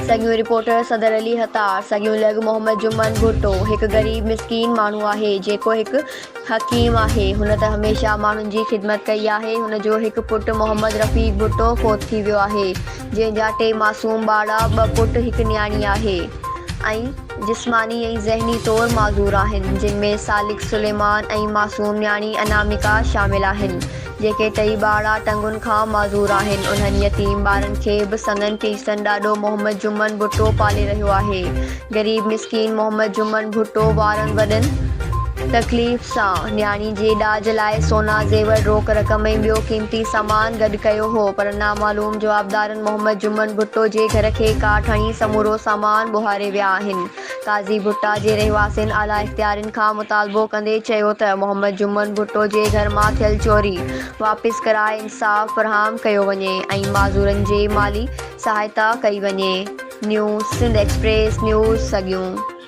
سڳيون، رپورٽر، صدر علي حطار، سڳيون لڳ محمد جمن ڀٽو هڪ غريب مسڪين ماڻهو آهي جيڪو هڪ حڪيم آهي هن ته هميشه ماڻهن جي خدمت ڪئي آهي هن جو هڪ پٽ محمد رفيق ڀٽو فوت ٿي ويو آهي جنهن جا ٽي معصوم ٻارڙا ٻه پٽ هڪ نياڻي آهي ۽ جسماني ۽ ذهني طور معذور آهن، جن ۾ سالڪ سليمان ۽ معصوم نياڻي اناميڪا شامل آهن، جيڪي ٽئي ٻارڙا ٽنگن کان معذور آهن. انهن يتيم ٻارن کي به سندن پيرسن ڏاڏو محمد جمن ڀٽو پالي رهيو آهي. غريب مسڪين محمد جمن ڀٽو وارن وڏن تڪليف سان نياڻي جي ڏاج لاء سونا زيور، روڪ رقم ۽ ٻيو قيمتي سامان گڏ ڪيو هو پر نامعلوم جوابدارن محمد جمن ڀٽو جي گهر کي ڪاٺ هڻي سمورو سامان ٻوهاري ويا آهن. قاضي ڀٽا جي رهواسين اعليٰ اختيارين کان مطالبو ڪندي چيو ته محمد جمن ڀٽو جي گهر مان ٿيل چوري واپس ڪرائي انصاف فراهم ڪيو وڃي ۽ معذورن جي مالي سهائتا ڪئي وڃي. نيو سنڌ ايڪسپريس نيوز سڳيون.